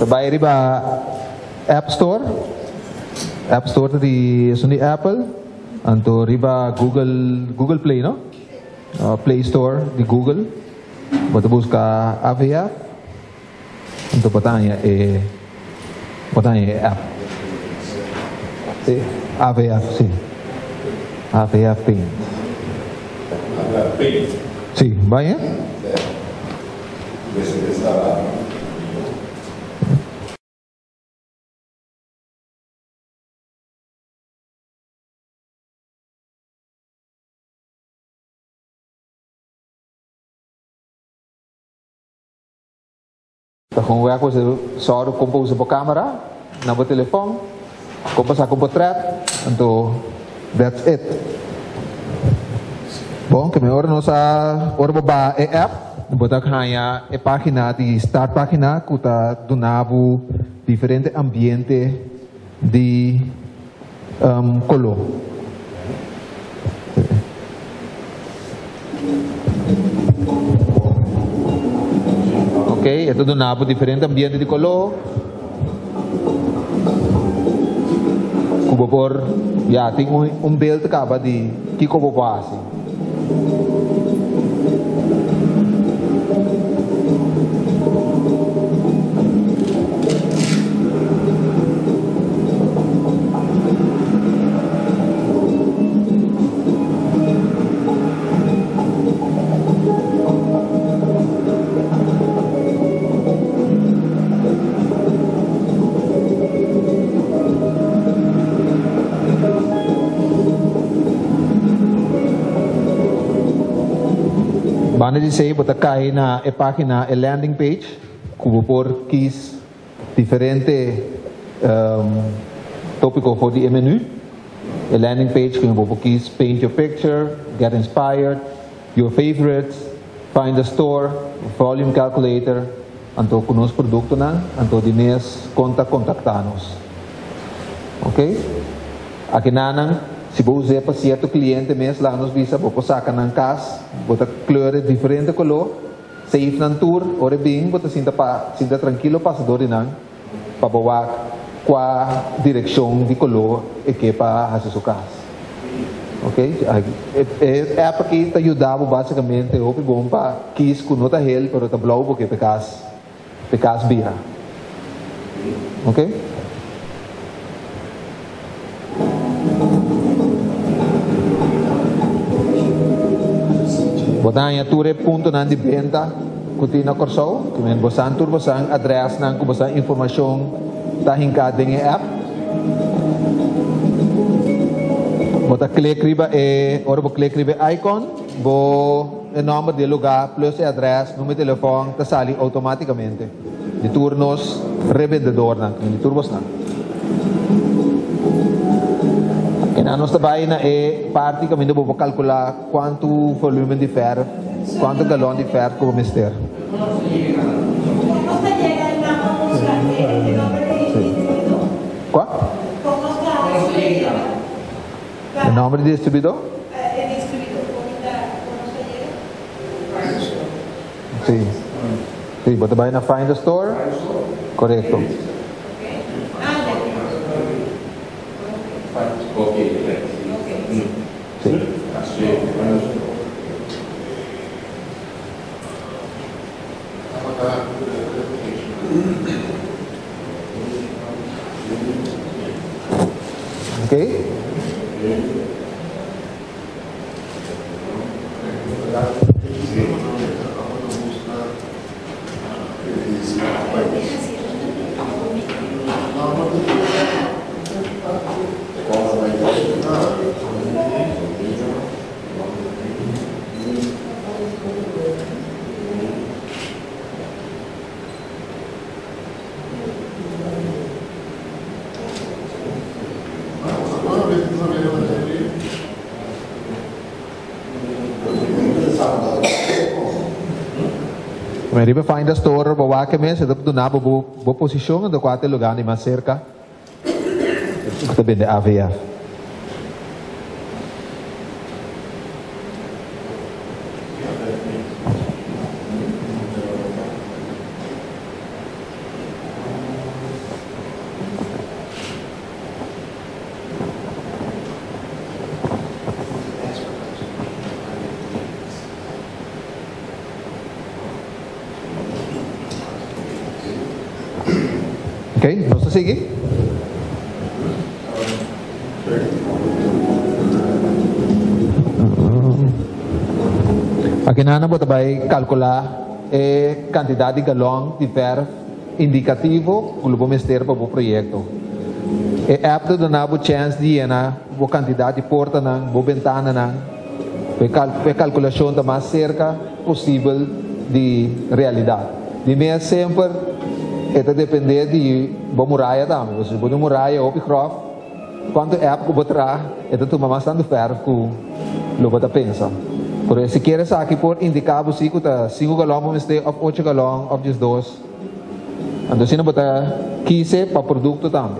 bai riba App Store. App Store ta di esun di Apple, anto riba Google, Google Play no? Play Store di Google. Bo ta buska AVF, anto bo ta haña e, bo ta haña e app. Si, AVF, si. AVF Paint. AVF Paint. Si, bo haña? Ta kon wek bo sòru kon pa usa bo kamera na bo telefòn, kon pa saka un potrèt, anto that's it. Bon, ke ora nos a ora bo baha e app, bo ta haña e página di start página ku ta duna bo diferente ambiente di koló. Ok, e ta duna bo diferente ambiente di koló ku bo por ya tin un beeld kaba di kiko bo por hasi. Banda di esei bo ta kai na e página, e landing page, ku bo por kis diferente tópiko for di e menú. E landing page ku bo por kis paint your picture, get inspired, your favorites, find a store, volume calculator, anto ku nos produktonan, anto di mes kon ta kontaktá nos. Ok? Akinanan, si bo us'é pa sierto kliente mes, laga nos bisa bo por saka nan kas, bo ta kleur e diferente koló, save nan tur, ora e bin bo ta sinta pa sinta trankilo pasa dor di nan pa bo wak kua direkshon di koló e ke pa hasi su kas. Ok? E app aki ta yuda bo basikamente hopi bon pa kis ku no ta hel pero ta blou bo ke pa e kas. E kas bira. Ok? Bo ta haña tur e puntonan di benta ku tin na Kòrsou. Ki men bo san tur bo san adrèsnan ku bo san informashon ta hinká den e app. Bo ta klik riba e, ora bo klik riba e icon, bo. E nòmber di e lugá plus e adrès, numero di telefòn ta sali outomátikamente di tur nos rebendedornan, di tur bosnan. Kinan nos ta bai na e parti kaminda bo por kalkulá kuantu volúmen di fèrf, kuantu galòn di fèrf ku bo mester. Kua? E nomber di distribuidor? Si. Si, bo ta bai na find a store. Korekto. Si. Okay. Men riba find a store bo wak e mes e ta duna bo bo posishon anto kua ta e lugar di mas serka ku ta bende AVF. Ok, nos ta sigui? Akinan bo ta bai kalkulá e kantidat di galòn di vèrf indikativo ku lo bo mester pa bo proyekto. E app ta duna bo chèns di yena bo kantidat di portanan, bo bentananan. Pa e kalkulashon ta mas serka posibel di realidat. Di mes semper e ta dependé di bo muraya tambe. Pasobra si bo tin un muraya hopi gròf, kuantu app ku bo traha e ta tuma mas tantu fèrf ku lo bo ta pensa. Pero sikiera esaki por indiká bo si ku ta sinku galòn bo mester òf ocho galòn òf diesdos. Anto asina bo ta kise pa produkto tambe.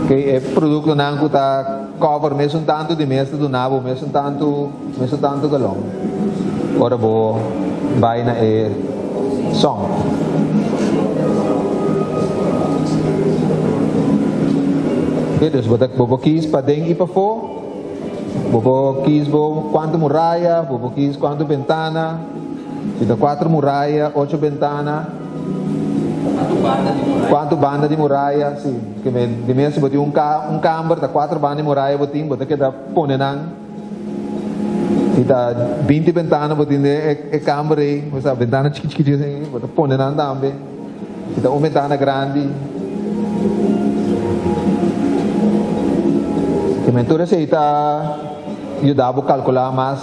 Oke, e produktonan ku ta cover mesun tantu di mes ta duna bo mesun tantu mesun tantu galon ora bo bai na e song. Oke, dus bo ta bo por kis paden i pafó, bo por kis bo kuantu muraya, bo por kis kuantu bentana, si ta kuater muraya, ocho bentana. Kuantu banda di muraya? Kuantu banda di muraya, si. Ke men di mes si bo tin un ka un kamber ta kuater banda di muraya bo tin, bo ta keda pone nan. Si ta 20 bentana bo tin den e kamber ei, bo sa bentana chiki chiki chiki asina, bo ta pone nan tambe. Si ta un bentana grandi. Ke men tur esei ta yuda bo kalkulá mas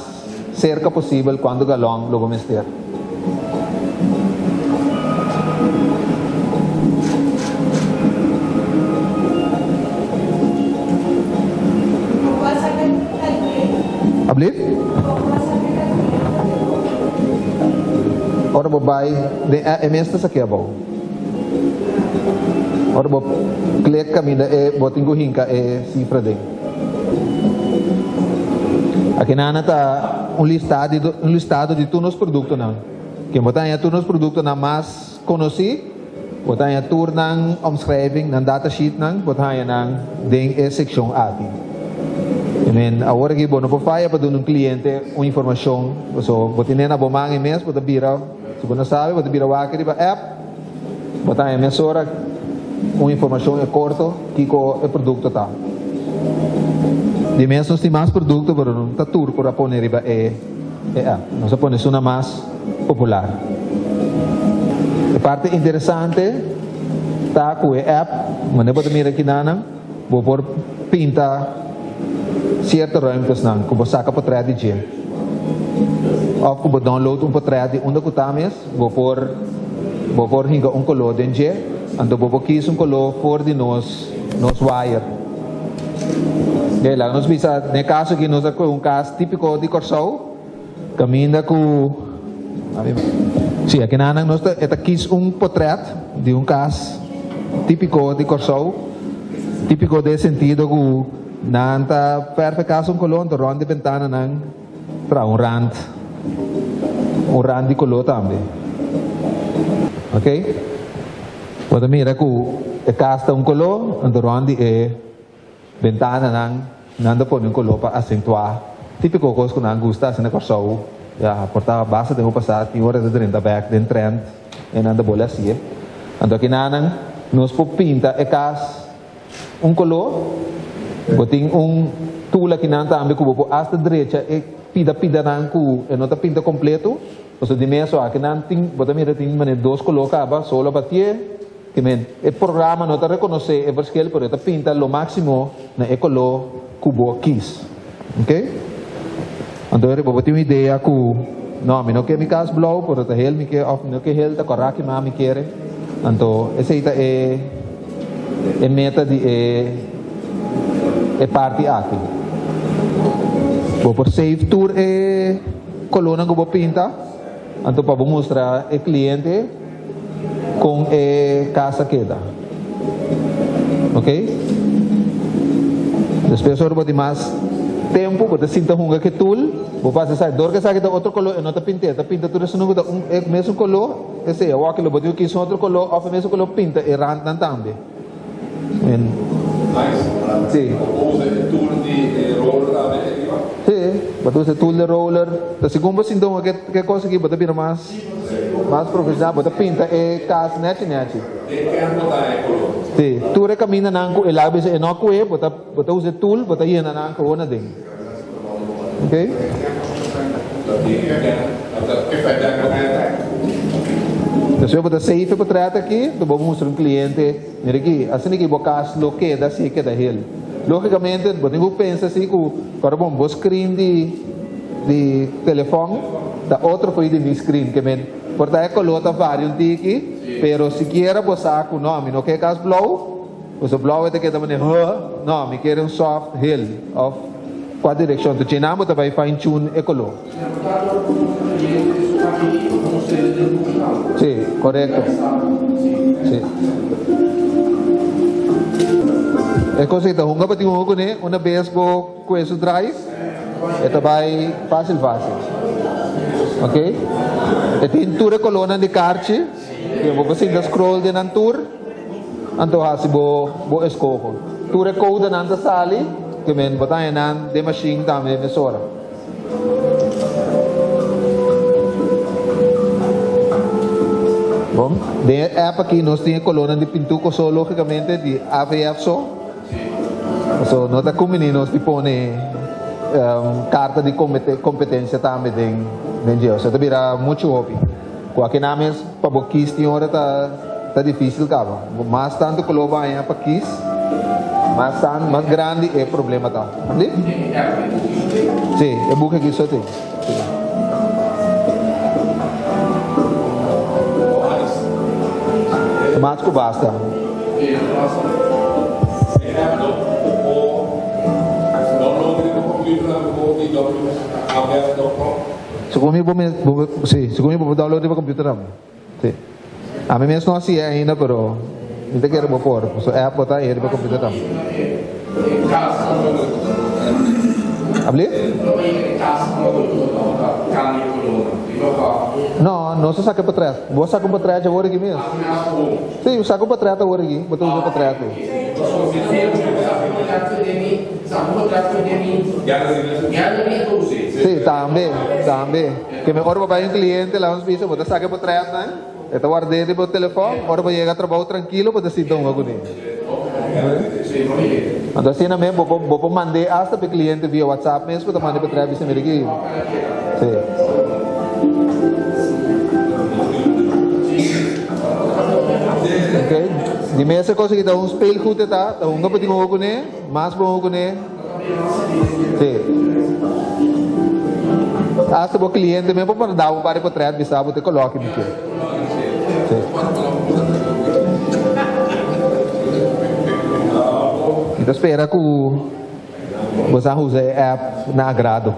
serka posibel kuantu galòn lo bo mester. Ablief? Ora bo bai den e mes ta sakia abou. Ora bo klik kaminda e bo tin ku hinka e sifra den. Akinana ta un lista di un listado di tur nos produktonan. Ken bo ta haña tur nos produktonan mas konosí, bo ta haña tur nan omschrijving, nan datasheetnan, bo ta haña nan den e sekshon aki. I men, awor aki bo no por faya pa duna un kliente un informashon, paso bo tene na bo man e mes, bo ta bira, si bo no sabi, bo ta bira wak riba app, Bo ta haña mesora un informashon e korto kiko e produkto ta. Di mes nos tin mas produkto pero no ta tur por a pone riba e e app. Nos a pone esuna mas popular. E parti interesante ta ku e app, manera bo ta mira kinanan, bo por pinta sierto ruimtesnan ku bo saka potret di dje òf ku bo download un potret di unda ku ta mes. Bo por bo por hinka un koló den dje, anto bo por kis un koló for di nos nos wire. Oke, laga nos bisa, den e kaso aki nos a kohe un kas típiko di Kòrsou, kaminda ku Sí, akinanan nos ta e ta kis un potrèt di un kas típiko di Kòrsou, típiko den e sentido ku nan ta fèrf e kas un koló, anto rònt di bentananan Tra un rand, un rand di color tambe. Ok? Bo ta mira cu e cas ta un color, anto rond di e bentananan nan ta pone un color pa acentua. Tipico cos cu nan gusta haci na Corsou, ya, por ta basta tempo pasa, tin ora ta drenta bek den trend e nan ta bole haci'e. Anto akinanan nos por pinta e cas. Un koló, bo tin un tool akinan tambe ku bo por asta drecha e pida pidanan ku e no ta pinta kompleto. Pasobra di mes wak nan tin, bo ta mira tin manera dos koló kaba, solo batié, ke men e programa no ta rekonosé e verschil pero e ta pinta lo máksimo na e koló ku bo kis. Oke? Anto bo por tin un idea ku no, mi no ke mi kas blou pero ta hel mi ke òf mi no ke hel ta kòrá ki mas mi kere. Anto esei ta e e meta di e e parti aki. Bo por save tur e kolónan ku bo pinta anto pa bo mustra e kliente kon e kas a keda. Ok? Despues ora bo tin mas tempu bo ta sinta hunga ku e tool, bo pasa esaki. Dor ku esaki ta otro koló e no ta pint'é, e ta pinta tur esun ku ta un e mesun koló. Esei, awor ke lo bo tin ku kis un otro koló òf e mesun koló pinta e randnan tambe. Si. Bo usa e tool di roller tambe ariba? Si, bo ta usa e tool di roller. Ta segun bo sinta un ke kos aki bo ta bira mas mas profesional, bo ta pinta e kas nechi nechi. Den kern bo ta e kolor. Si, tur e kamindanan ku e laga bisa e no kue, bo ta bo ta usa e tool, bo ta yena nan gewoon aden. Ok. Despues bo ta save e potret aki, bo mustra un cliente, mira aki, asina aki bo cas lo keda si e keda hel. Logicamente bo tin cu pensa si cu ora bon bo screen di di telefon ta otro fo'i di mi screen, ke men por ta e color ta varia un tiki, pero sikiera bo sa cu no, mi no ke cas blauw, Pasobra blauw e ta keda manera huh, no, mi kere un soft hel of cua direccion ta djena bo ta bay fine tune e color. Si, corecto. Si. E cosa ta hunga pa tin un cune, una bes bo cue su drive, e ta bay facil facil. Ok? E tin tur e colornan di carchi, bo por sinta scroll den nan tur. Anto hasi bo bo eskoho. Tur e koudanan ta sali, ke men bo ta haña nan den mashin tambe mesora. Bon, den e app aki nos tin e kolónan di pintuko so lógikamente di AVF so. Paso no ta kumbiní nos di pone karta di kompetensia tambe den den dje. Osea ta bira muchu hopi. Ku akinan mes pa bo kis tin ora ta ta difísil kaba. Mas tantu ku lo baña pa kis, mas tan mas grandi e problema ta. Andi? Sí, e buki aki so tin. Sí. Mas ku basta. Segun mi bo mes bo si segun mi bo por download riba computer tambe si ami mes no hasi'e ainda pero mi ta kere bo por pasobra app bo ta haña riba computer tambe. Abli? No nos a saka potret bo a saka un potret awor aki mes si saka un potret awor aki bo ta usa potret ei. Sí, tambe, tambe. Ke mi ora bo bai un cliente laga nos bisa bo ta saka e potretnan, e ta ward'é riba bo telefòn, ora bo yega trabou trankilo bo ta sinta hunga kuné. Anto asina mes bo por bo por mand'é asta pa e cliente via WhatsApp mes bo ta manda e potret bisa mira aki. Sí. Ok, di mes e cosa ki ta un speelgoed e ta, ta hunga pa tin hunga kuné. Mas bo kuné? Sí. Hasta bo cliente mes por manda un par di potret bisa bo te coloki mi ke. Sí. Mi ta spera ku bo sa usa e app na agrado.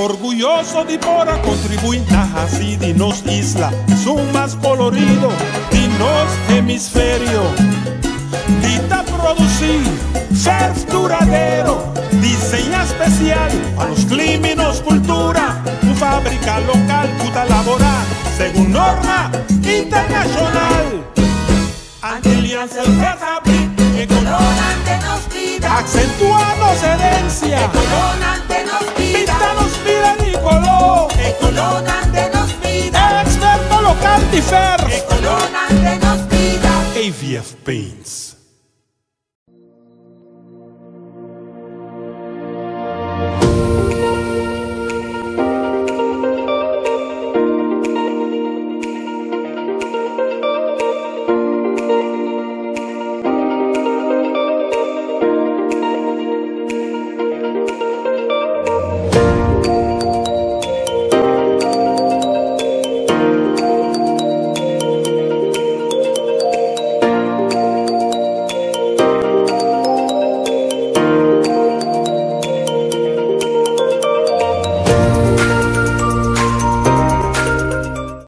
Orguyoso di por a contribui na haci di nos isla esun mas colorido di nos hemisferio. Di ta produci verf duradero, diseña special pa nos clima y nos cultura, un fabrica local cu ta labora segun norma internacional. Antilian Verffabriek, e colornan den nos bida. Accentua nos herencia. E colornan den nos bida. Pinta nos bida di color. E colornan den nos bida. Experto local di verf. E colornan den nos bida. AVF Paints.